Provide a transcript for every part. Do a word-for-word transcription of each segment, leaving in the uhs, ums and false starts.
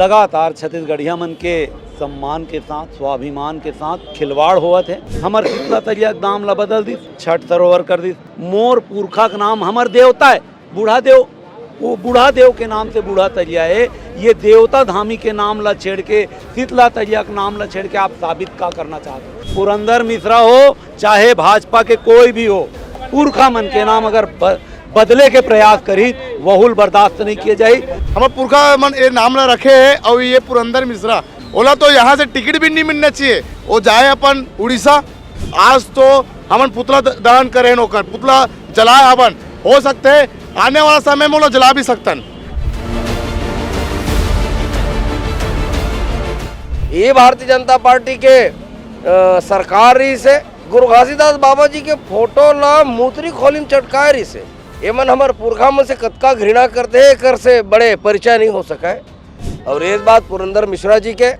लगातार छत्तीसगढ़िया मन के सम्मान के साथ, स्वाभिमान के साथ खिलवाड़ होवत हे। हमर शीतला तरिया के नाम ला बदल दिस, छठ सरोवर कर दिस। मोर पुरखा के नाम हमर देवता हे, बूढ़ा देव, वो बूढ़ा देव के नाम से बूढ़ा तरिया हे। ये देवता धामी के नाम ला छेड़ के, शीतला तरिया के नाम ला छेड़ के आप साबित का करना चाहत हो? पुरंदर मिश्रा हो, चाहे भाजपा के कोई भी हो, पुरखा मन के नाम अगर ब-, बदले के प्रयास करी, वहुल बर्दाश्त नहीं किए जाही। हमर पुरखा मन ये नाम ला रखे हे, अउ ये पुरंदर मिश्रा, ओला तो यहाँ से टिकट भी नहीं मिलना चाहिए, वो जाए अपन उड़ीसा। आज तो हमन पुतला द-, दहन करे हन, ओकर पुतला जलाए हवन, हो सकते हे आने वाला समय में ओला जला भी सकतन। ये भारतीय जनता पार्टी के, अ, सरकार रहिस हे, गुरु घासीदास बाबा जी के फोटो ला मूतरी खोली में चटकाए रहिस हे। ये मन हमर पुरखा मन से कतका घृणा करते हे, एकर से बड़े परिचय नहीं हो सके। और एक बात पुरंदर मिश्रा जी के,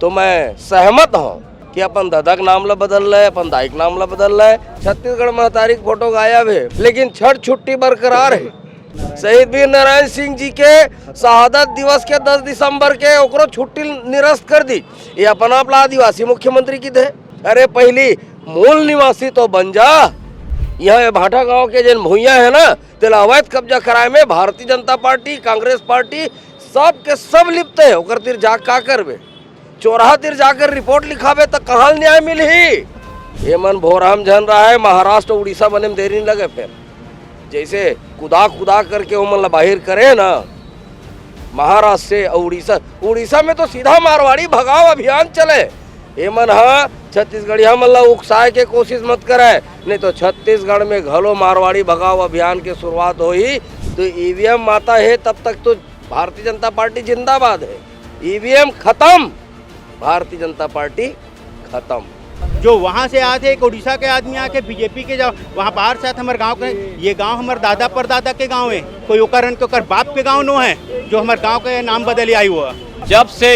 तो मैं सहमत हूँ कि अपन ददा के नाम ला बदल ले, अपन दाई के नाम ला बदल ले। छत्तीसगढ़ महतारी के फोटो गायब हे, लेकिन छठ छुट्टी बरकरार हे। शहीद वीर नारायण सिंह जी के शहादत दिवस के दस दिसंबर के ओकरो छुट्टी निरस्त कर दी। ये अपन आप ला आदिवासी मुख्यमंत्री किथे। अरे, पहली मूल निवासी तो बन जा। यहाँ ये भाटा गांव के जेन भुइयां हे ना, तेला अवैध कब्जा कराए में भारतीय जनता पार्टी, कांग्रेस पार्टी, सब के सब लिप्त हे। ओकर तीर जा का करबे? चोरहा तीर जाकर रिपोर्ट लिखाबे त कहाँ न्याय मिलही? ये मन भोरहा म झन रहे, महाराष्ट्र उड़ीसा बने में देरी नहीं लगे। फिर जैसे कुदा कुदा करके ओमन ला बाहिर करे ना, महाराष्ट्र से अउ उड़ीसा, उड़ीसा में तो सीधा मारवाड़ी भगाओ अभियान चले। ये मन हा छत्तीसगढ़िया मन ला उकसाए के कोशिश मत करे, नहीं तो छत्तीसगढ़ में घलो मारवाड़ी भगाओ अभियान के शुरुआत होही। तो ईवीएम माता हे, तब तक तो भारतीय जनता पार्टी जिंदाबाद हे। ईवीएम खत्म, भारतीय जनता पार्टी खत्म। जो वहाँ से आते, एक उड़ीसा के आदमी आके बीजेपी के, जब वहाँ बाहर से आते हमारे गांव के, ये गांव हमारे दादा परदादा के गांव है, कोई ओकर के ओकर बाप के गांव नो है, जो हमारे गांव के नाम बदल आई हुआ। जब से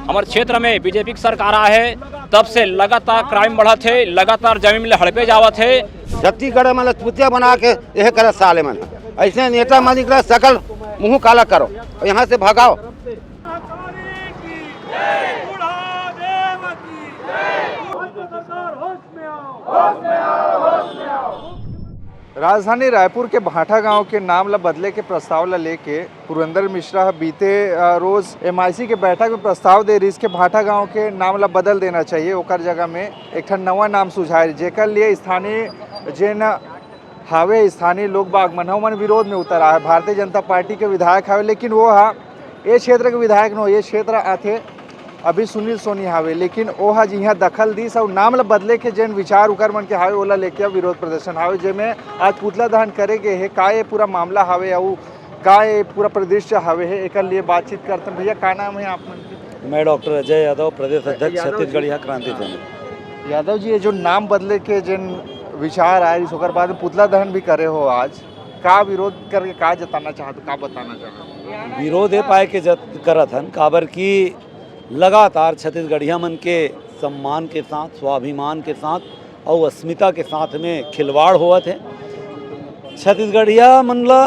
हमारे क्षेत्र में बीजेपी की सरकार आए है, तब से लगातार क्राइम बढ़त है, लगातार जमीन में हड़पे जावत है। छत्तीसगढ़ में लखपुतिया बना के यह करत साले मन, ऐसे नेता मन निकला, सकल मुंह काला करो, यहाँ से भगाओ। राजधानी रायपुर के भाटा गांव के नाम ला बदले के प्रस्ताव ला लेके पुरंदर मिश्रा ह बीते, अ, रोज एमआईसी के बैठक में प्रस्ताव दे रिहिस के भाटा गांव के नाम ला बदल देना चाहिए, ओकर जगह में एक ठन नवा नाम सुझाए, जेकर लिए स्थानीय जेन हावे, स्थानीय लोग बाग मन ह ओमन विरोध में उतर आए। भारतीय जनता पार्टी के विधायक हावे, लेकिन वो हा ए क्षेत्र के विधायक नो, ये क्षेत्र आथे अभी सुनील सोनी हावे, लेकिन ओ हा जिहां दखल दीस अउ नाम ल बदले के जेन विचार उकर मन के हावे, ओला लेके अब विरोध प्रदर्शन हावे, जेमे आज पुतला दहन करे गे हे। का ये पूरा मामला हावे अउ का ये पूरा परिदृश्य हावे हे, एकर लिए बातचीत करथन। भैया, का नाम है आप मन के? मैं डॉक्टर अजय यादव, प्रदेश अध्यक्ष, यादव जी। छत्तीसगढ़िया क्रांति सेना। यादव जी, ये जो नाम बदले के जेन विचार आए रिहिस, ओकर बाद में पुतला दहन भी करे हो आज, का विरोध करके का जताना चाहत हो, का बताना चाहत हो? विरोध ए पाए के जत करत हन, काबर कि लगातार छत्तीसगढ़िया मन के सम्मान के साथ, स्वाभिमान के साथ अउ अस्मिता के साथ में खिलवाड़ होवत हे। छत्तीसगढ़िया मन ला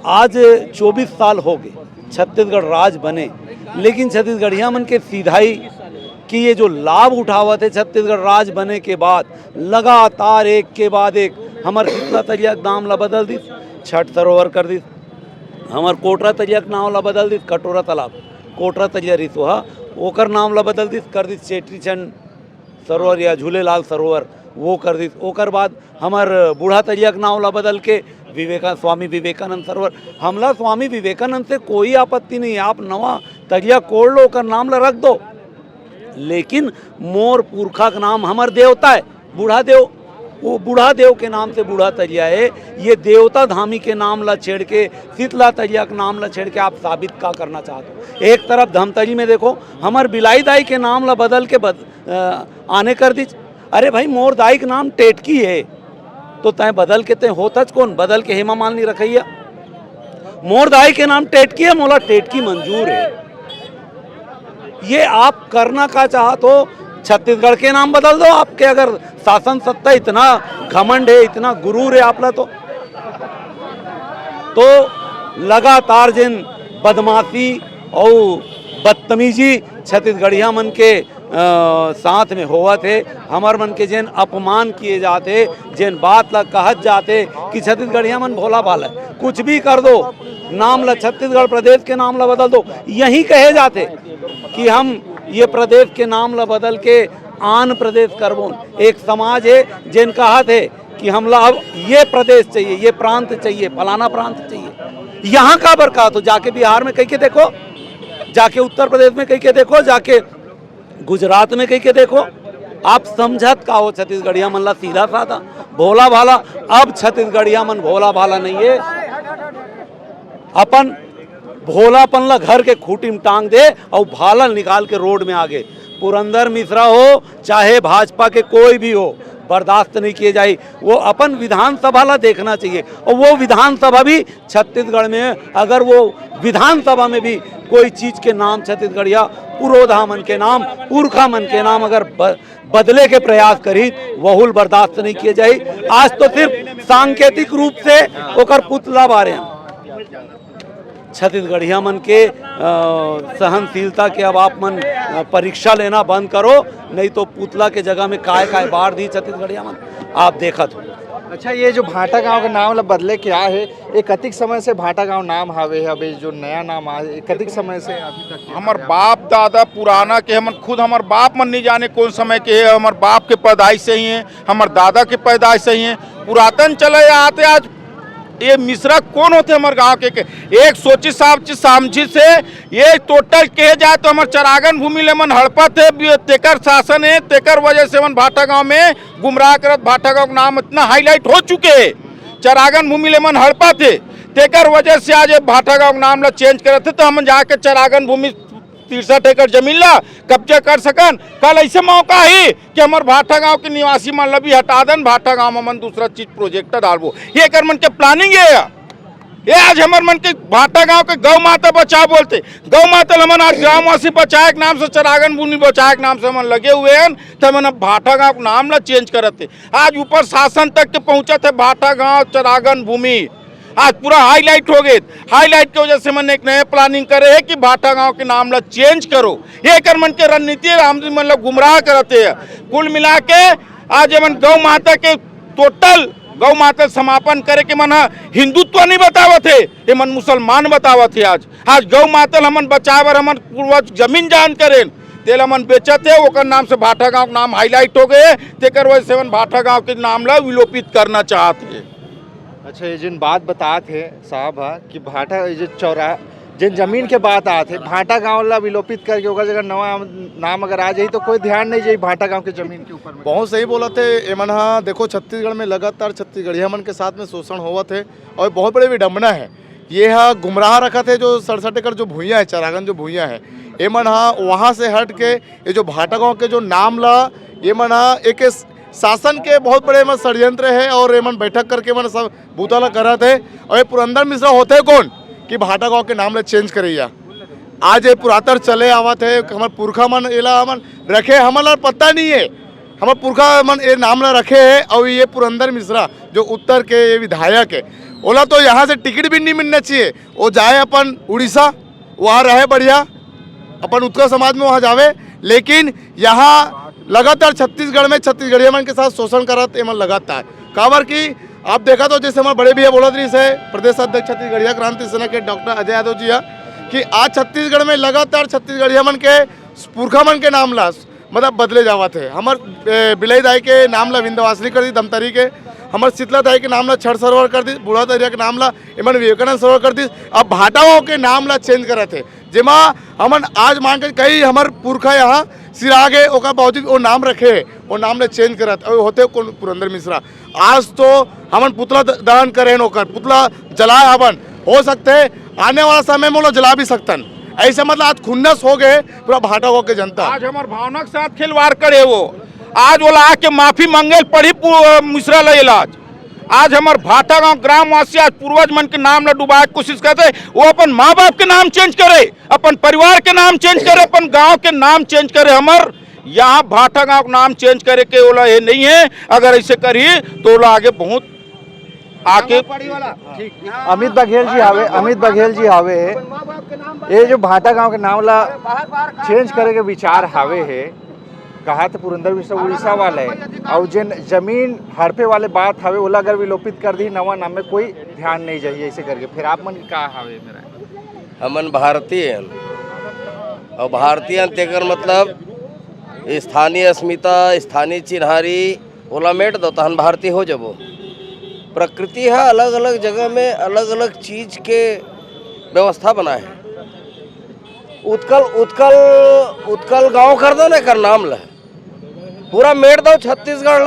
आज चौबीस साल हो गए छत्तीसगढ़ राज बने, लेकिन छत्तीसगढ़िया मन के सीधाई कि ये जो लाभ उठावत हे छत्तीसगढ़ राज बने के बाद, लगातार एक के बाद एक हमर शीतला तरिया के नाम ला बदल दिस, छठ सरोवर कर दिस, हमर कोटरा तरिया के नाम ला बदल दिस, कटोरा तालाब, कोटरा तरिया रिहिस ओहा, ओकर नाम ला बदल दिस, कर दिस चेटी चंड सरोवर या झूलेलाल सरोवर, वो कर दिस। ओकर बाद हमर बूढ़ा तरिया के नाम ला बदल के विवेका-, स्वामी विवेकानंद सरोवर। हमला स्वामी विवेकानंद से कोई आपत्ति नहीं है, आप नवा तरिया कोड़ लो, ओकर नाम ला रख दो, लेकिन मोर पुरखा के नाम हमर देवता है, बूढ़ा देव, वो बूढ़ा देव के नाम से बूढ़ा तरिया है। ये देवता धामी के नाम ला छेड़ के, शीतला तरिया के नाम ला छेड़ के आप साबित का करना चाहते हो? एक तरफ धमतरी में देखो, हमर बिलाई दाई के नाम ला बदल के बद-, अ, आने कर दीच। अरे भाई, मोर दाई के नाम टेटकी है, तो तय बदल के तय होतच कौन? बदल के हेमा मालिनी रखैया। मोर दाई के नाम टेटकी है, मोला टेटकी मंजूर है। ये आप करना का चाहत हो? छत्तीसगढ़ के नाम बदल दो। आपके अगर शासन सत्ता इतना घमंड है, इतना गुरूर है आपला तो, तो लगातार जिन बदमाशी और बदतमीजी छत्तीसगढ़िया मन के अ, साथ में होवत हे। हमर मन के जेन अपमान किए जात हे, जेन बात ला कहत जात हे कि छत्तीसगढ़िया मन भोला भाला, कुछ भी कर दो, नाम ला, छत्तीसगढ़ प्रदेश के नाम ला बदल दो, यही कहे जात हे कि हम ये प्रदेश के नाम ला बदल के आन प्रदेश करबोन। एक समाज हे जेन कहत हे कि हमला अब ये प्रदेश चाहिए, ये प्रांत चाहिए, फलाना प्रांत चाहिए। यहाँ काबर का? तो जाके बिहार में कह के देखो, जाके उत्तर प्रदेश में कह के देखो, जाके गुजरात में कह के देखो। आप समझत का हो छत्तीसगढ़िया मन ला? सीधा साधा भोला भाला। अब छत्तीसगढ़िया मन भोला भाला नहीं है, अपन भोलापन ला घर के खूंटी में टांग दे और भाला निकाल के रोड में आ गे। पुरंदर मिश्रा हो चाहे भाजपा के कोई भी हो, बर्दाश्त नहीं किए जाए। वो अपन विधानसभा ला देखना चाहिए, और वो विधानसभा भी छत्तीसगढ़ में, अगर वो विधानसभा में भी कोई चीज के नाम छत्तीसगढ़िया पुरोधा मन के नाम, पुरखा मन के नाम अगर ब-, बदले के प्रयास करी, वहुल बर्दाश्त नहीं किए जाए। आज तो सिर्फ सांकेतिक रूप से ओकर पुतला बारे हैं। छत्तीसगढ़िया मन के अ, सहनशीलता के अब आप मन अ, परीक्षा लेना बंद करो, नहीं तो पुतला के जगह में काय काय बाढ़ दी छत्तीसगढ़िया मन, आप देखत हो। अच्छा, ये जो भाटा गांव के नाम ला बदले के आए हे, ये कतिक समय से भाटा गांव नाम हावे हे? अभी जो नया नाम आए, ये कतिक समय से अभी तक के हमर नाम? बाप दादा पुराना के, हमन खुद हमर बाप मन नहीं जाने कौन समय के हे, हमर बाप के पैदाइश से ही है, हमर दादा के पैदाइश से ही है, पुरातन चले आते। आज ये मिश्रा कौन होते हमर गांव के, के? एक सोची साहब जी सामझी से ये टोटल कहे जाए तो हमर चरागन भूमि ले मन हड़पत हे, बि-, तेकर शासन हे, तेकर वजह से मन भाटा गांव में गुमराह करत, भाटा गांव के नाम इतना हाईलाइट हो चुके हे, चरागन भूमि ले मन हड़पत हे, तेकर वजह से आज ये भाटा गांव के नाम ला चेंज करत हे। तो हम जाके चरागन भूमि तिरसठ एकड़ जमीन ला कब्जा कर सकन? कल ऐसे मौका ही कि हमर भाटा गांव के निवासी मन ला भी हटा देन, भाटा गांव में मन दूसरा चीज प्रोजेक्ट डालबो, ये कर मन के प्लानिंग ये हे। ये आज हमर मन के भाटा गांव के गौ माता बचाओ बोलते, गौ माता ल हमन आज ग्रामवासी बचाए के नाम से, चरागन भूमि बचाए के नाम से हमन लगे हुए हैं, तो हमन अब भाटा गांव के नाम ला चेंज करत हे। आज ऊपर शासन तक के पहुंचत हे भाटा गांव चरागन भूमि, आज पूरा हाईलाइट हो गए। हाईलाइट के वजह से हमन एक नया प्लानिंग करे हे कि भाटा गांव के नाम ला चेंज करो। ये कर मन के रणनीति हे, हमन ला गुमराह करत हे। कुल मिला के आज हमन गौ माता के टोटल गौ माता समापन करे के मन ह हिंदुत्व नहीं बतावत हे, ये मन मुसलमान बतावत हे। आज, आज गौ माता ल हमन बचाए बर हमन पूर्वज जमीन जान करेन, तेला हमन बेचत हे, ओकर नाम से भाटा गांव के नाम हाईलाइट हो गए, तेकर वजह से हमन भाटा गांव के नाम ला विलोपित करना चाहत हे। अच्छा, ये जिन बात बतात हे साहब ह कि भाटा, ये जो चौरा, जिन जमीन के बात आत हे, भाटा गांव ला विलोपित करके ओकर जगह नवा नाम अगर आ जाही तो कोई ध्यान नहीं जाही भाटा गांव के जमीन के ऊपर में। बहुत सही बोलत हे। एमन ह देखो, छत्तीसगढ़ में लगातार छत्तीसगढ़िया मन के साथ में शोषण होवत हे और बहुत बड़े विडंबना हे। ये ह गुमराह रखत हे जो सड़सठ एकड़ जो भुइयां हे, चरागन जो भुइयां हे, एमन ह वहां से हट के ये जो भाटा गांव के जो नाम ला, ये मन ह एक शासन के बहुत बड़े एमन षड्यंत्र हे और एमन बैठक करके एमन सब बूता ला करत हे। और ये पुरंदर मिश्रा होथे कौन कि भाटा गांव के नाम ला चेंज करइया? आज ये पुरातर चले आवत हे, हमर पुरखा मन एला हमन रखे, हमन ला पता नहीं हे, हमर पुरखा मन ये नाम ला रखे हे। और ये पुरंदर मिश्रा जो उत्तर के ये विधायक हे, ओला तो यहाँ से टिकट भी नहीं मिलना चाहिए, वो जाए अपन उड़ीसा, वहाँ रहे बढ़िया, अपन उत्कल समाज में वहाँ जावे। लेकिन यहाँ लगातार छत्तीसगढ़ में छत्तीसगढ़िया मन के साथ शोषण करत एमन लगातार। काबर कि आप देखा तो जैसे हमारे बड़े भैया बोलत रहिस हे, प्रदेश अध्यक्ष छत्तीसगढ़िया क्रांति सेना के डॉक्टर अजय यादव जी ह, कि आज छत्तीसगढ़ में लगातार छत्तीसगढ़िया मन के पुरखा मन के नाम ला मतलब बदले जावत हे। हमर, ए, बिलई दाई के नाम ला विंध्यवासिनी कर दी धमतरी के, हमर शीतला दाई के नाम ला छड़ सरोवर कर दी, बूढ़ा दरिया के नाम ला एमन विवेकानंद सरोवर कर दी। अब भाटा गांव के नाम ला चेंज करत हे, जेमा हमन आज मान के कई हमर पुरखा यहाँ सिरा गे, ओकर बावजूद वो नाम रखे हे, वो नाम ला चेंज करत। अउ होथे कौन? पुरंदर मिश्रा। आज तो हमन पुतला द-, दहन करेन, ओकर पुतला जलाए हवन। हो सकथे आने वाला समय में वो लोग जला भी सकतन। ऐसे मतलब आज खुन्नस हो गए पूरा भाटा गांव के जनता। आज हमर भावना के साथ खिलवाड़ करे वो, आज ओला आके माफी मांगे ल पड़ी पु-, मिश्रा ला इलाज। आज हमर भाटा गांव ग्रामवासी आज पूर्वज मन के नाम ला डुबाए के कोशिश करते, वो अपन माँ बाप के नाम चेंज करे, अपन परिवार के नाम चेंज करे, अपन गांव के नाम चेंज करे। हमर यहाँ भाटा गांव के नाम चेंज करे के ओला ये नहीं है, अगर ऐसे करही तो ओला आगे बहुत आके अमित बघेल जी हावे, अमित बघेल जी हावे, ये जो भांटा गांव के नाम ला चेंज करे के विचार हावे हे, कहा तो पुरंदर मिश्रा उड़ीसा वाला है, और जिन जमीन हड़पे वाले बात हावे, ओला अगर विलोपित कर दी, नवा नाम में कोई ध्यान नहीं जाही, ऐसे करके फिर आप मन का हावे मेरा? हमन भारतीय हन, और भारतीय हन तेकर मतलब स्थानीय अस्मिता, स्थानीय चिन्हारी, ओला मेट दो, तहन भारतीय हो जबो। प्रकृति ह अलग-अलग जगह में अलग-अलग चीज के व्यवस्था बनाए हे। उत्कल, उत्कल, उत्कल गांव कर दो ना एकर नाम ल, पूरा मेट दो छत्तीसगढ़ ल।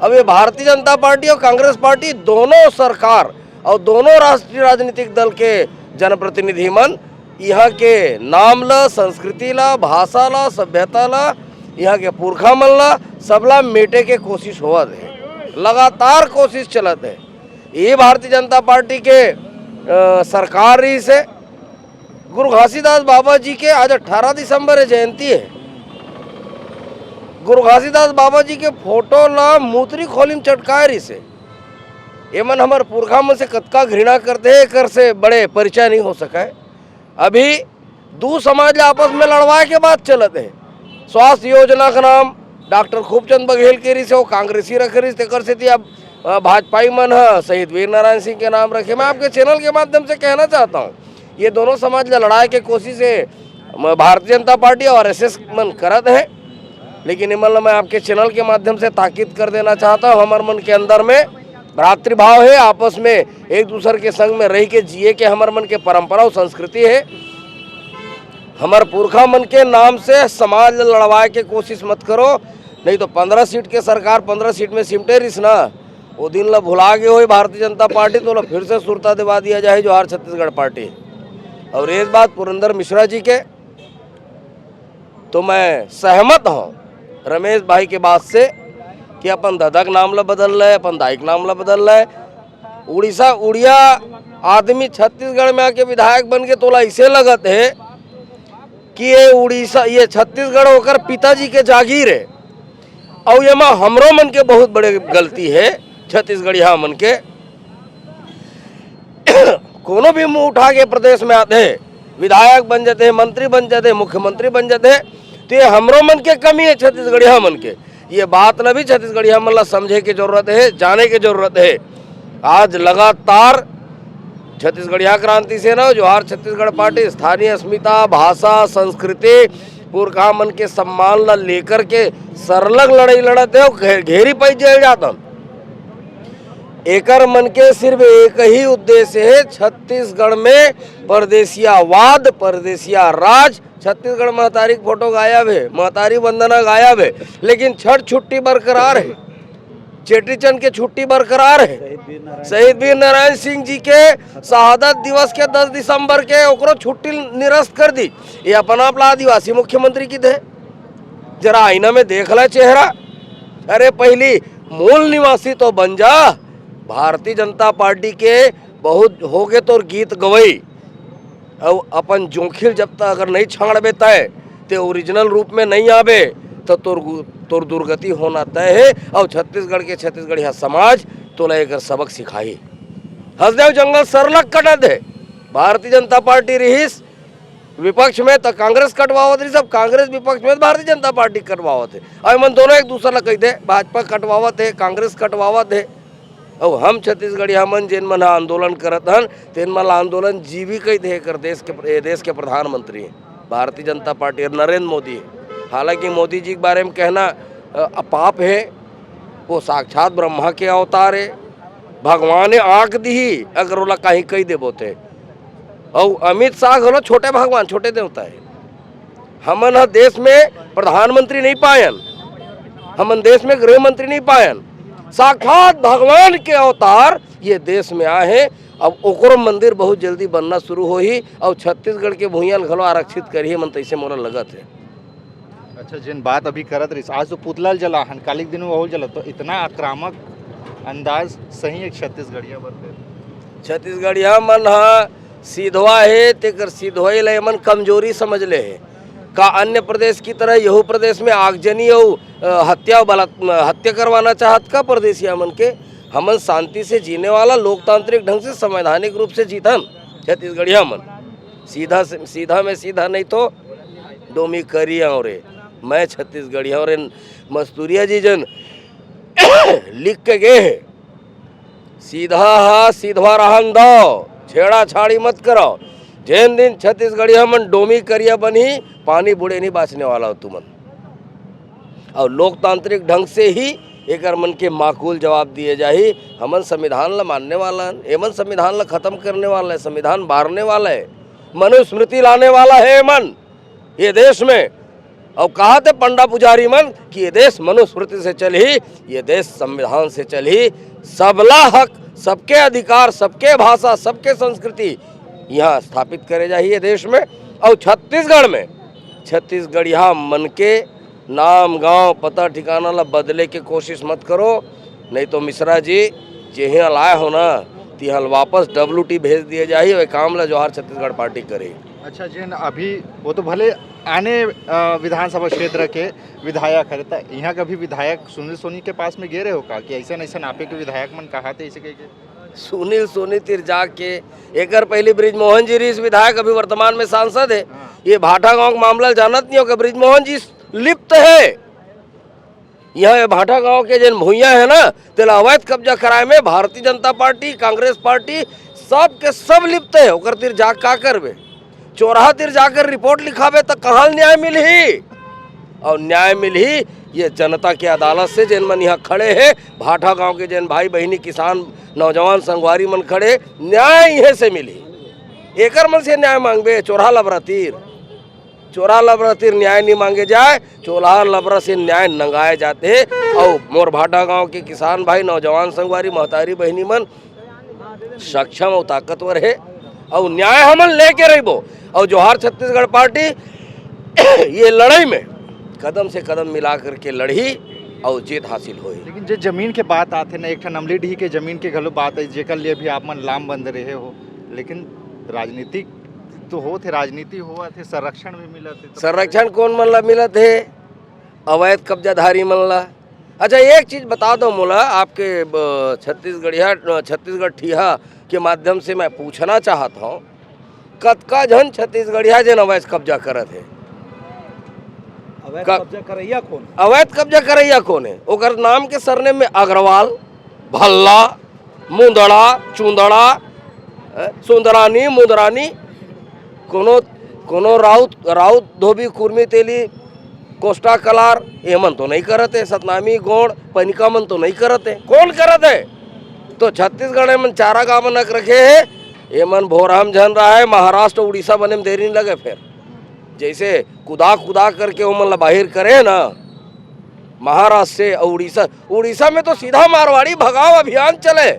अब ये भारतीय जनता पार्टी और कांग्रेस पार्टी दोनों सरकार और दोनों राष्ट्रीय राजनीतिक दल के जनप्रतिनिधि मन इहाँ के नाम ला, संस्कृति ला, भाषा ला, सभ्यता ला, इहाँ के पुरखा मन ला, सबला मेटे के कोशिश होवत हे, लगातार कोशिश चलत हे। ये भारतीय जनता पार्टी के अ, सरकार रहिस हे। गुरु घासीदास बाबा जी के आज अठारह दिसंबर हे, जयंती हे। गुरु घासीदास बाबा जी के फोटो ला मूतरी खोली में चटकाए रहिस हे। ये मन हमर पुरखा मन से कतका घृणा करते हे, एकर से बड़े परिचय नहीं हो सके। अभी दू समाज ला आपस में लड़वाए के बात चलत हे। स्वास्थ्य योजना का नाम डॉक्टर खूबचंद बघेल के रहिस हे, वो कांग्रेसी रखे रहिस, तेकर सेती अब, अ, भाजपाई मन ह शहीद वीर नारायण सिंह के नाम रखे। मैं आपके चैनल के माध्यम से कहना चाहता हूँ, ये दोनों समाज ला लड़ाए के कोशिश हे, म-, भारतीय जनता पार्टी और आरएसएस मन करत हे, लेकिन इमन ला मैं आपके चैनल के माध्यम से ताकीद कर देना चाहता हूँ, हमर मन के अंदर में भ्रातृभाव हे, आपस में एक दूसर के संग में रह के जिए के हमर मन के परंपरा और संस्कृति हे। हमर पुरखा मन के नाम से समाज ल लड़वाए के कोशिश मत करो, नहीं तो पन्द्रह सीट के सरकार पन्द्रह सीट में सिमटे रिस ना, वो दिन ल भुला गे होई भारतीय जनता पार्टी, तो ओला फिर से सुरता दिवा दिया जाए जोहार छत्तीसगढ़ पार्टी। और एक बात पुरंदर मिश्रा जी के, तो मैं सहमत हूँ रमेश भाई के बात से कि अपन ददा के नाम ला बदल ले, अपन दाई के नाम ला बदल ले। उड़ीसा, उड़िया आदमी छत्तीसगढ़ में आके विधायक बन के तोला ऐसे लगत हे कि ये उड़ीसा, ये छत्तीसगढ़ ओकर पिताजी के जागीर हे। अउ एमा हमरो मन के बहुत बड़े गलती हे, छत्तीसगढ़िया मन के। कोनो भी मुंह उठा के प्रदेश में आथे, विधायक बन जाथे, मंत्री बन जाथे, मुख्यमंत्री बन जाथे, तो ये हमरो मन के कमी हे छत्तीसगढ़िया मन के। ये बात ल भी छत्तीसगढ़िया मन ल समझे के जरूरत हे, जाने के जरूरत हे। आज लगातार छत्तीसगढ़िया क्रांति सेना, जोहार छत्तीसगढ़ पार्टी स्थानीय अस्मिता, भाषा, संस्कृति, पुरखा मन के सम्मान ल लेकर के सरलग लड़ाई लड़त हे, घे-, घेरी पै जेल जात हन। एकर मन के सिर्फ एक ही उद्देश्य हे, छत्तीसगढ़ में परदेसियावाद, परदेसिया राज। छत्तीसगढ़ महतारी के फोटो गायब हे, महतारी वंदना गायब हे, लेकिन छठ छुट्टी बरकरार हे, चेटीचंद के छुट्टी बरकरार हे। शहीद वीर नारायण सिंह जी के शहादत दिवस के दस दिसंबर के ओकरो छुट्टी निरस्त कर दी। ये अपन आप ला आदिवासी मुख्यमंत्री किथे? जरा आईना में देख ले चेहरा। अरे पहली मूल निवासी तो बन जा। भारतीय जनता पार्टी के बहुत होगे तोर गीत गवई, अउ अपन जोंखिल जब तक अगर नहीं छांड़बे तय, ते ओरिजिनल रूप में नहीं आबे, तो तोर गु-, तोर दुर्गति होना तय हे। अउ छत्तीसगढ़ के छत्तीसगढ़िया समाज तोला एकर सबक सिखाही। हसदेव जंगल सरलग कटत हे। भारतीय जनता पार्टी रिहिस विपक्ष में त कांग्रेस कटवावत रहिस, अब कांग्रेस विपक्ष में त भारतीय जनता पार्टी कटवावत हे। अब एमन दोनों एक दूसर ला कहिथे, भाजपा कटवावत हे, कांग्रेस कटवावत हे। अउ हम छत्तीसगढ़िया मन जेन मन ह आंदोलन करत हन, तेन मन ला आंदोलन जीवी कहिथे, एकर देश के, ए देश के प्रधानमंत्री हे, भारतीय जनता पार्टी, नरेंद्र मोदी हे। हालांकि मोदी जी के बारे में कहना, अ, पाप हे, वो साक्षात ब्रह्मा के अवतार हे, भगवान हे आंख दिही, अगर ओला कहीं कहि देबो ते। अउ अमित शाह घलो छोटे भगवान, छोटे देवता हे। हमन ह देश में प्रधानमंत्री नहीं पायन, हमन देश में गृह मंत्री नहीं पायन। साक्षात भगवान के अवतार ये देश में आए हे। अब ओकरो मंदिर बहुत जल्दी बनना शुरू होही, अउ छत्तीसगढ़ के भुइयां ल घलो आरक्षित करही मन, तइसे मोला लगत हे। अच्छा, जेन बात अभी करत रहिस, आज तो पुतला ल जला हन, काली के दिन में वहू ल जला, तो इतना आक्रामक अंदाज सही एक छत्तीसगढ़िया बर दे। छत्तीसगढ़िया मन ह सीधवा हे, तेकर सीधवाई ल एमन कमजोरी समझ ले हे। का अन्य प्रदेश की तरह यहू प्रदेश में आगजनी अउ, अ, हत्या बलात्-, हत्या करवाना चाहत का परदेसिया मन के? हमन शांति से जीने वाला, लोकतांत्रिक ढंग से, संवैधानिक रूप से जीतन छत्तीसगढ़िया मन। सीधा से, सीधा में सीधा नहीं तो डोमी करिया रे। मैं छत्तीसगढ़िया रे। मस्तूरिया जी जन लिख के गए हैं, सीधा हा सीधवा रहन दो, छेड़ा छाड़ी मत करो। जेन दिन छत्तीसगढ़िया मन डोमी करिया बनही, पानी बूड़े नहीं बाँचने वाला हो तुमन। और लोकतांत्रिक ढंग से ही एकर मन के माकूल जवाब दिए जाही। हमन संविधान ला मानने वाला हन, एमन संविधान ला खत्म करने वाला है, संविधान बारने वाला है, मनुस्मृति लाने वाला है एमन ये देश में। और कहा थे पंडा पुजारी मन कि ये देश मनुस्मृति से चलही, ये देश संविधान से चलही। सबला हक, सबके अधिकार, सबके भाषा, सबके संस्कृति यहाँ स्थापित करे जाही ये देश में। और छत्तीसगढ़ में छत्तीसगढ़िया मन के नाम, गांव, पता ठिकाना ला बदले के कोशिश मत करो, नहीं तो मिश्रा जी, जेहिया लाए हो ना, तिहल वापस डब्ल्यूटी भेज दिए जाही। वह काम ला जोहार छत्तीसगढ़ पार्टी करे। अच्छा, जेन अभी वो तो भले आने, अ, विधानसभा क्षेत्र के विधायक हरे, त यहाँ का भी विधायक सुनील सोनी के पास में गे रहे हो का कि ऐसा ऐसा आपे के विधायक मन कहा थे, ऐसे कह के? सुनील सोनी तिर जाके, एकर पहले बृजमोहन जी रीस विधायक, अभी वर्तमान में सांसद है। हाँ। ये भाटा गांव के मामला जानत नहीं हो कि बृजमोहन जी लिप्त है। यहाँ ये भाटा गांव के जेन भुइयां है ना, तेला अवैध कब्जा कराए में भारतीय जनता पार्टी, कांग्रेस पार्टी, सब के सब लिप्त है। ओकर तिर जा का करबे? चोरहा तिर जाकर रिपोर्ट लिखाबे त कहाँ न्याय मिलही? और न्याय मिलही ये जनता के अदालत से, जेन मन यहाँ खड़े हैं, भाटा गांव के जेन भाई बहिनी, किसान, नौजवान, संगवारी मन खड़े, न्याय इहे से मिलही। एकर मन से न्याय मांगबे, चोरहा लबरा तिर? चोरहा लबरा तिर न्याय नहीं मांगे जाए, चोरहा लबरा से न्याय नंगाए जाते। और मोर भाटा गांव के किसान भाई, नौजवान, संगवारी, महतारी बहिनी मन सक्षम और ताकतवर है, और न्याय हमन लेके रहिबो। और जोहार छत्तीसगढ़ पार्टी ये लड़ाई में कदम से कदम मिला करके लड़ही और जीत हासिल होही। लेकिन जे जमीन के बात आथे ना, एक ठन अमलीडीह के जमीन के घलो बात है, जेकर लिए भी आप मन लामबंद रहे हो, लेकिन राजनीतिक तो होत हे, राजनीति होवत हे, संरक्षण भी मिलत हे, तो संरक्षण कौन मन ला मिलत हे? अवैध कब्जाधारी मन ला। अच्छा, एक चीज बता दो मोला, आपके, ब-, छत्तीसगढ़िया, छत्तीसगढ़ ठिहा के माध्यम से मैं पूछना चाहत हूँ, कतका झन छत्तीसगढ़िया जेन अवैध कब्जा करत हे? अवैध क- कब्जा करैया कौन? अवैध कब्जा करैया कौन है? ओकर नाम के सरनेम में अग्रवाल, भल्ला, मुंदड़ा, चुंदड़ा, ए, सुंदरानी, मुंदरानी, कोनो, कोनो राउत, राउत धोबी, कुर्मी, तेली, कोस्टा कलार, एमन तो नहीं करत है। सतनामी, गोंड, पनिका मन तो नहीं करत है। कौन करत है? तो छत्तीसगढ़ में चारा गाँव बना के रखे है। एमन भोरहम झन रहा है, महाराष्ट्र, उड़ीसा बने में देरी नहीं लगे। फिर जैसे कुदा कुदा करके ओमन ला बाहिर करे ना, महाराष्ट्र से और उड़ीसा, उड़ीसा में तो सीधा मारवाड़ी भगाओ अभियान चले।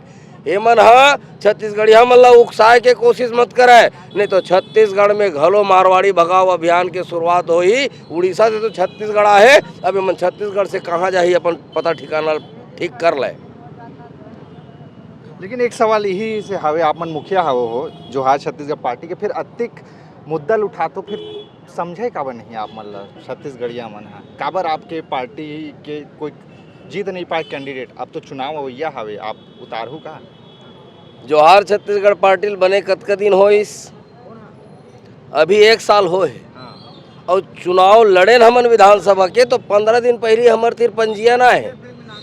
एमन ह छत्तीसगढ़िया मन ला उकसाए के कोशिश मत करय, नहीं तो छत्तीसगढ़ में घलो मारवाड़ी भगाओ अभियान के शुरुआत होही। उड़ीसा से तो छत्तीसगढ़ आहे, अब एमन छत्तीसगढ़ से कहाँ जाही, अपन पता ठिकाना ठीक कर ले। लेकिन एक सवाल यही से हावे, आप मन मुखिया हावे हो जोहार छत्तीसगढ़ पार्टी के, फिर अतिक मुद्दा ल उठाथो, फिर समझे काबर नहीं आप मन ल छत्तीसगढ़िया मन ह? काबर आपके पार्टी के कोई जीत नहीं पाए कैंडिडेट? अब तो चुनाव अवइया हावे, आप उतारहू का? जोहार छत्तीसगढ़ पार्टी ल बने कतका दिन होइस? अभी एक साल होए हे। हाँ। और चुनाव लड़ेन हमन विधानसभा के, तो पंद्रह दिन पहली हमर तिर पंजीयन आए हे।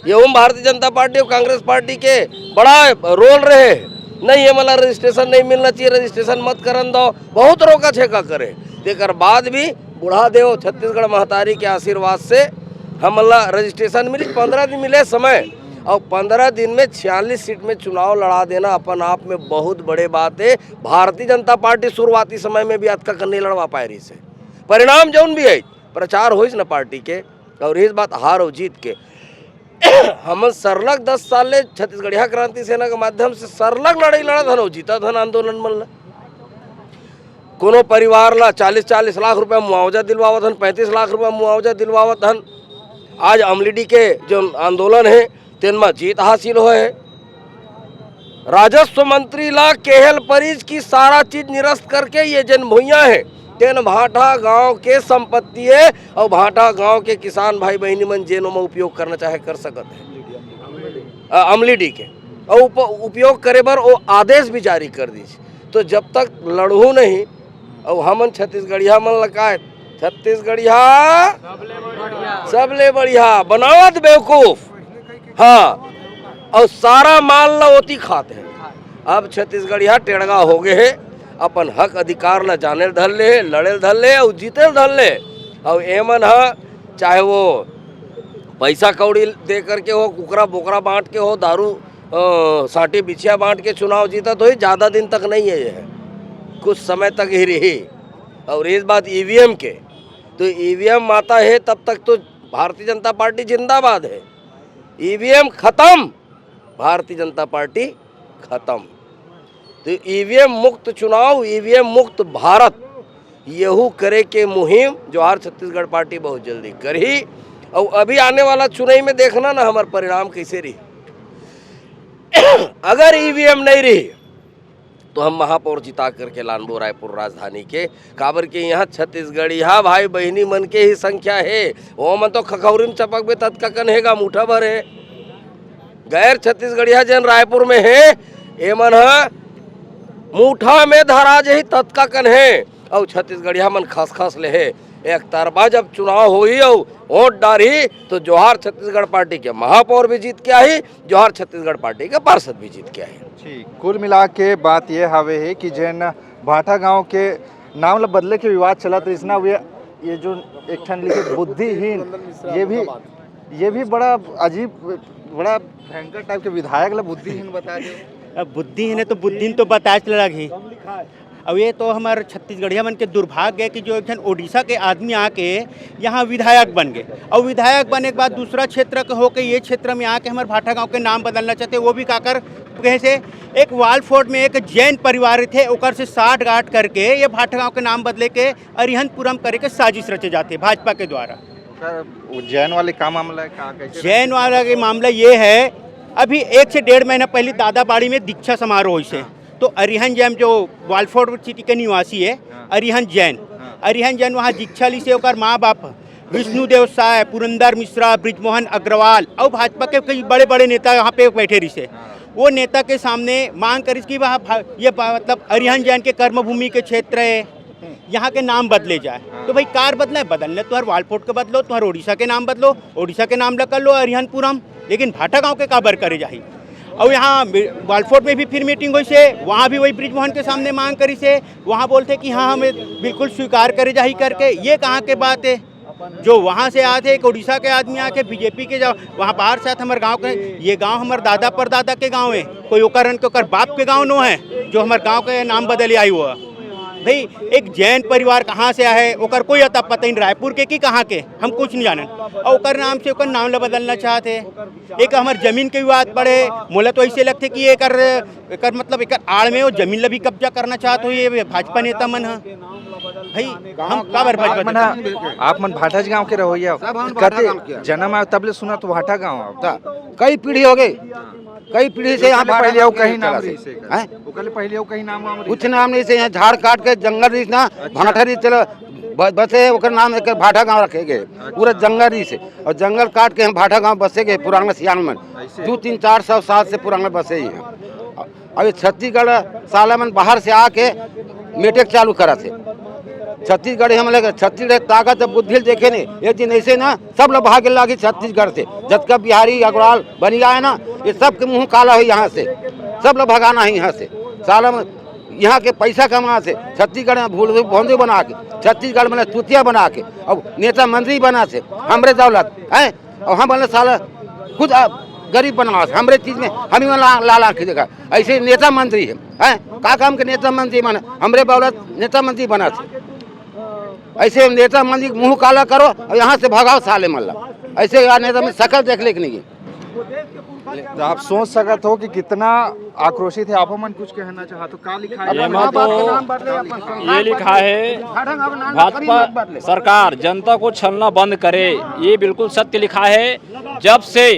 ये उम भारतीय जनता पार्टी और कांग्रेस पार्टी के बड़ा रोल रहे। नहीं, ये मला रजिस्ट्रेशन नहीं मिलना चाहिए, रजिस्ट्रेशन मत करन दो, बहुत रोका छेका करे। तेकर बाद भी बूढ़ा देव छत्तीसगढ़ महतारी के आशीर्वाद से हमन ला रजिस्ट्रेशन मिली, पंद्रह दिन मिले समय, और पंद्रह दिन में छियालीस सीट में चुनाव लड़ा देना अपन आप में बहुत बड़े बात है। भारतीय जनता पार्टी शुरुआती समय में भी अतका कन नहीं लड़वा पाए रहिस हे। परिणाम जौन भी है, प्रचार होइस न पार्टी के, और इस बात हार और जीत के, हमन सरलग दस साल ले छत्तीसगढ़िया क्रांति सेना के माध्यम से सरलग लड़ाई लड़त हन और जीतत हन आंदोलन मन ला। कोनो परिवार ला चालीस चालीस लाख रुपया मुआवजा दिलवावत हन, पैंतीस लाख रुपया मुआवजा दिलवावत हन। आज अमलीडी के जो आंदोलन है, तेन म जीत हासिल होए हे। राजस्व मंत्री ला केहल परिस कि सारा चीज निरस्त करके ये जेन भुइयां हे, तेन भाटा गांव के संपत्ति हे और भाटा गांव के किसान भाई बहिनी मन जेन ओमा उपयोग करना चाहे, कर सकत हे। अ, अमलीडी के। अउ उप-, उपयोग करे बर वो आदेश भी जारी कर दीस। तो जब तक लड़हू नहीं, अउ हमन छत्तीसगढ़िया मन ल काय, छत्तीसगढ़िया सबले बढ़िया, बनावत बेवकूफ। हाँ, अउ सारा माल ल ओती खात हे। अब छत्तीसगढ़िया टेड़गा हो गए हे, अपन हक अधिकार ल जाने ल धर ले, लड़े ल धर ले अउ जीते ल धर ले। अउ एमन ह चाहे वो पैसा कौड़ी दे करके हो, कुकरा बोकरा बांट के हो, दारू अ, साटी बिछिया बांट के चुनाव जीतत होही, ज्यादा दिन तक नहीं है ये, कुछ समय तक ही रही। और इस बात ईवीएम के, तो ईवीएम माता है तब तक तो भारतीय जनता पार्टी जिंदाबाद है। ईवीएम खत्म, भारतीय जनता पार्टी खत्म। तो ईवीएम मुक्त चुनाव, ईवीएम मुक्त भारत, यहू करे के मुहिम जोहार छत्तीसगढ़ पार्टी बहुत जल्दी करही। और अभी आने वाला चुनाई में देखना ना हमार परिणाम कैसे रही। अगर ईवीएम नहीं रही तो हम महापौर जिता करके लानबो रायपुर राजधानी के, काबर के यहाँ छत्तीसगढ़िया भाई बहिनी मन के ही संख्या है। वो मन तो खखौरी में चपक बे ततका कन हेगा, मुठा भर है। गैर छत्तीसगढ़िया जन रायपुर में है, एमन ह मुठा में धरा जही ततका कन है। अउ छत्तीसगढ़िया मन खस खस ले हे। एक तरफा जब चुनाव होही अउ वोट डारही तो जोहार छत्तीसगढ़ पार्टी के महापौर भी जीत के आही, जोहार छत्तीसगढ़ पार्टी के पार्षद भी जीत के आही। जी, कुल मिला के बात ये हवे है कि जेन भाठा गांव के नाम ला बदले के विवाद चलत रहिस ना, ये, ये जो एक ठन लिखे बुद्धिहीन, ये भी, ये भी बड़ा अजीब, बड़ा भयंकर टाइप के विधायक ला बुद्धिहीन बता दे। अब बुद्धिहीन है तो बुद्धिहीन तो बताए लगही। अब ये तो हमार छत्तीसगढ़िया मन के दुर्भाग्य है कि जो एक ठन ओडिशा के आदमी आके यहाँ विधायक बन गए, और विधायक बने के बाद दूसरा क्षेत्र के होके ये क्षेत्र में आके हमारे भाठा गांव के नाम बदलना चाहते, वो भी काकर कहे से एक वालफोर्ड में एक जैन परिवार थे, ओकर से साठ गांठ करके ये भाठा गांव के नाम बदले के अरिहंतपुरम करे के साजिश रचे जाते भाजपा के द्वारा। ओकर वो जैन वाले का मामला है, का, कैसे? जैन वाला के मामला ये है, अभी एक से डेढ़ महीना पहले दादाबाड़ी में दीक्षा समारोह होइस हे, तो अरिहंत जैन जो वालफोर्ड सिटी के निवासी है, हाँ। अरिहंत जैन, हाँ। अरिहंत जैन वहाँ दीक्षा ली से ओकर माँ बाप विष्णुदेव साय, पुरंदर मिश्रा, बृजमोहन अग्रवाल और भाजपा के कई बड़े बड़े नेता यहाँ पे बैठे रहिस हे। हाँ। वो नेता के सामने मांग करिस कि वह भा-, ये बा-, मतलब अरिहंत जैन के कर्मभूमि के क्षेत्र है, यहाँ के नाम बदले जाए। हाँ। तो भाई कार बदला है, बदलने तुम्हारे वालफोर्ड के बदलो, तुम्हारे ओडिशा के नाम बदलो, ओडिशा के नाम ला कर लो अरिहंतपुरम, लेकिन भाठा गांव के काबर करे जाही? और यहाँ वालफोर्ड में भी फिर मीटिंग होइस हे, वहाँ भी वही बृजमोहन के सामने मांग करिस हे, वहाँ बोलथे कि हाँ, हमें बिल्कुल स्वीकार करे जाही करके। ये कहाँ के बात है? जो वहाँ से आथे, एक उड़ीसा के आदमी आके बीजेपी के जा-, वहाँ बाहर से आथे, हमारे गांव के, ये गांव हमारे दादा परदादा के गांव है, कोई ओकर के ओकर बाप के गांव नो है जो हमारे गांव के नाम बदले आई हुआ। भाई, एक जैन परिवार कहाँ से आए, ओकर कोई अता पता नहीं, रायपुर के कि कहाँ के, हम कुछ नहीं जानन। और ओकर नाम से ओकर नाम ला बदलना चाहते। एक हमारे जमीन के विवाद पड़े, मोला तो ऐसे लगते कि एकर, एकर मतलब एकर आड़ में वो जमीन ला भी कब्जा करना चाहते हो ये भाजपा नेता मन ह। भाई, हम काबर भाजपा आप मन नेता? ह-, आप मन भाटाज गांव के रहोइया हो? सब हम भाटा कते गांव के। जन्म आयो तब ले सुना तो भाटा गांव आओ। त कई पीढ़ी हो गई, कई पीढ़ी से यहाँ ओकर ले भाटा पहले गांव अउ के कहीं नाम चला रहिस से। हे का? हैं? ओकर ले पहले अउ कहीं नाम वाम रहिस? कुछ नाम नहीं से, यहाँ झाड़ काट के जंगल रहिस ना, अच्छा। भाटा रहिस चला, ब-, बसे ओकर नाम एक भाटा गांव रखे गए। अच्छा। पूरा जंगल रहिस हे। और जंगल काट के हम भाटा गांव बसे गए, पुराना सियान में। ऐसे? दो, तीन, चार सौ साल से पुराना बसे ही हैं। अभी छत्तीसगढ़ साला मन बाहर से आके मेटेक चालू करत हे। छत्तीसगढ़ हम लगे, छत्तीसगढ़ ताकत है, बुद्धि ल देखे नहीं। एक दिन ऐसे ना सब लोग भागे लागी छत्तीसगढ़ से, जतका बिहारी अग्रवाल बनिया है ना, ये सब के मुंह काला है यहाँ से, सब लोग भगाना है यहाँ से। साला मन यहाँ के पैसा कमा से छत्तीसगढ़ में भूल भोंदू बना के, छत्तीसगढ़ में चुतिया बना के, अब नेता मंत्री बना से हमरे दौलत है। और हम बोले साला खुद आ, गरीब बना से हमरे चीज में हम ही ला, ला, ला के देखा। ऐसे नेता मंत्री है, हैं? का काम के नेता मंत्री माने हमरे दौलत नेता मंत्री बना से। ऐसे नेता मंत्री के मुंह काला करो और यहाँ से भगाओ साले मन ला। ऐसे यार नेता में शकल देख ले के नहीं है। तो आप सोच सकत हो कि कितना आक्रोशित है। आप मन कुछ कहना चाहत हो, का लिखा है? एमा तो ये लिखा है, भाजपा सरकार जनता को छलना बंद करे। ये बिल्कुल सत्य लिखा है। जब से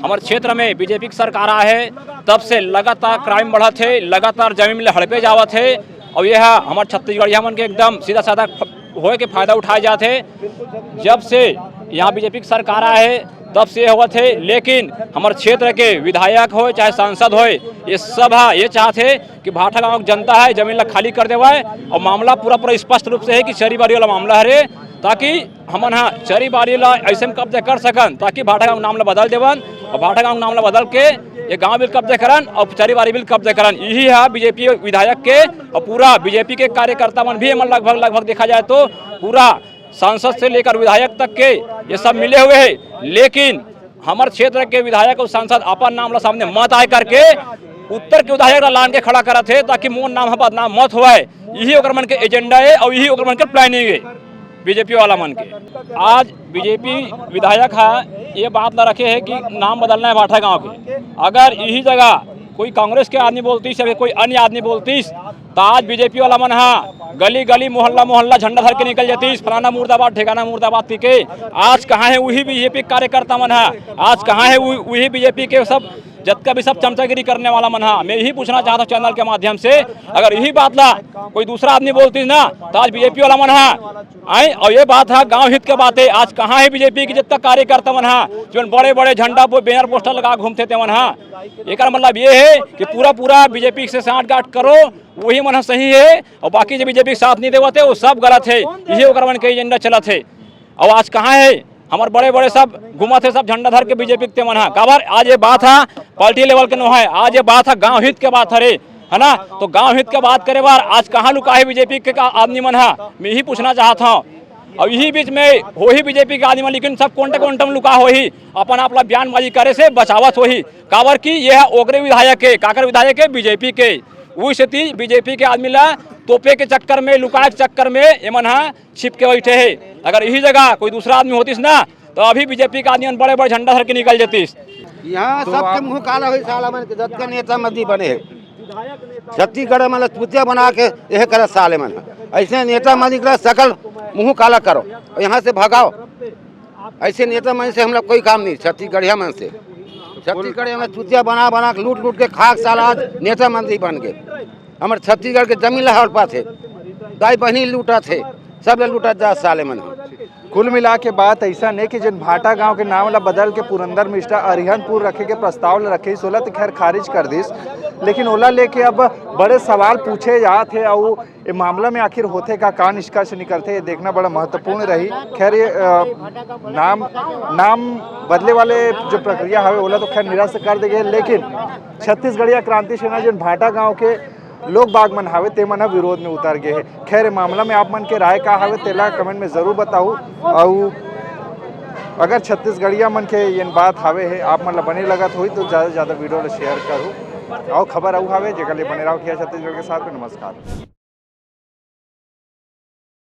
हमारे क्षेत्र में बीजेपी की सरकार आए है, तब से लगातार क्राइम बढ़त है, लगातार जमीन ले हड़पे जावत है। और यह हमारे छत्तीसगढ़िया मन के एकदम सीधा साधा फ-, होए के फायदा उठाए जात है। जब से यहाँ बीजेपी की सरकार आए है, तब से होवत हे, लेकिन हमर क्षेत्र के विधायक होय चाहे सांसद होय, ये सब ह ये चाहत हे कि भाठा गांव के जनता है जमीन ला खाली कर देवाय। और मामला पूरा पूरा स्पष्ट रूप से है कि चरी बारी वाला मामला हरे, ताकि हमन ह चरी बारी ला ऐसे में कब्जा कर सकन, ताकि भाठा गांव के नाम ला बदल देवन और भाठा गांव के नाम ला बदल के ये गांव भी कब्जा करन और चरी बारी भी कब्जा करन। यही है बीजेपी विधायक के और पूरा बीजेपी के कार्यकर्ता मन भी एमन लगभग लगभग देखा जाए तो पूरा सांसद से लेकर विधायक तक के ये सब मिले हुए हैं। लेकिन हमर क्षेत्र के विधायक और सांसद अपन नाम ला सामने मत आए करके उत्तर के विधायक ला लान के खड़ा करत हे, ताकि मोर नाम ह बदनाम मत होवय। यही ओकर मन के एजेंडा है और यही ओकर मन के प्लानिंग है बीजेपी वाला मन के। आज बीजेपी विधायक ह ये बात ला रखे है कि नाम बदलना है भाठा गांव के। अगर यही जगह कोई कांग्रेस के आदमी बोलतीस या फिर कोई अन्य आदमी बोलतीस, तो आज बीजेपी वाला मन ह गली गली, मोहल्ला मोहल्ला झंडा धर के निकल जातीस, फलाना मुर्दाबाद, ठिकाना मुर्दाबाद पी के। आज कहाँ है वही बीजेपी कार्यकर्ता मन ह? आज कहाँ है वही, वही बीजेपी के सब, जतका भी सब चमचागिरी करने वाला मन ह? मैं यही पूछना चाहता हूँ चैनल के माध्यम से, अगर यही बात ला कोई दूसरा आदमी बोलतीस ना, तो आज बीजेपी वाला मन ह आए। और ये बात ह गांव हित के बात है। आज कहाँ है बीजेपी के जतका कार्यकर्ता मन ह, जो बड़े बड़े झंडा पो-, बैनर पोस्टर लगा घूमते तेमन ह? एकर मतलब ये है कि पूरा पूरा बीजेपी से सांठगांठ करो, वही मन ह सही है, और बाकी जो बीजेपी के साथ नहीं देवत है, वो सब गलत है। यही ओकर मन के एजेंडा चलत है। और आज कहाँ है हमर बड़े बड़े सब घूमत है, सब झंडा धर के बीजेपी के तेमन ह? काबर आज ये बात ह पार्टी लेवल के नो है, आज ये बात ह गांव हित के बात हरे, है ना? तो गांव हित के बात करे बार आज कहाँ लुका है बीजेपी के का आदमी मन ह? मैं यही पूछना चाहत हूँ। और यही बीच में होही बीजेपी के आदमी मन, लेकिन सब कोंटा कोंटा में लुका होही, अपन आप ला बयानबाजी करे से बचावत होही। काबर कि ये ह ओकरे विधायक है, काकर विधायक है? बीजेपी के। वही सेती बीजेपी के आदमी ला तोपे के चक्कर में, लुकाए के चक्कर में एमन ह छिप के बैठे है। अगर यही जगह कोई दूसरा आदमी होतीस ना, तो अभी बीजेपी के आदमी मन बड़े बड़े झंडा धर के निकल जातीस। यहाँ तो सबके आप मुंह काला होई साला मन के, जतका नेता मंत्री बने है। छत्तीसगढ़ में लतपुतिया बना के यह करे साले मन। ऐसे नेता मंत्री का सकल मुंह काला करो और यहाँ से भगाओ। ऐसे नेता मन से हम लोग कोई काम नहीं, छत्तीसगढ़िया मन से। छत्तीसगढ़िया में चुतिया बना बना के, लूट लूट के खाक साला आज नेता मंत्री बन गए। हमर छत्तीसगढ़ के जमीन ला हड़पा थे, दाई बहनी लूटा थे, सब ला लूटा जा साले मन ह। कुल मिला के बात ऐसा नहीं कि जिन भाटा गांव के नाम ला बदल के पुरंदर मिश्रा अरिहनपुर रखे के प्रस्ताव ला रखे, ओला तो खैर खारिज कर दिस, लेकिन ओला लेके अब बड़े सवाल पूछे जात हे। और ये मामला में आखिर होथे का, का निष्कर्ष निकलथे, ये देखना बड़ा महत्वपूर्ण रही। खैर, ये, अ, नाम, नाम बदले वाले जो प्रक्रिया हवे, ओला तो खैर निरस्त कर दे गए, लेकिन छत्तीसगढ़िया क्रांति सेना, जो भाटा गांव के लोग बाग मन हवे, ते मन ह विरोध में उतर गए हे। खैर, ये मामला में आप मन के राय का हवे, तेला comment में जरूर बताऊ। अउ अगर छत्तीसगढ़िया मन के ये बात हवे हे, आप मन ला बने लगत होही, तो ज्यादा से ज्यादा video ला share करू। अउ खबर अउ हवे, जेकर लिए बने रहो खिया छत्तीसगढ़ के साथ में। नमस्कार।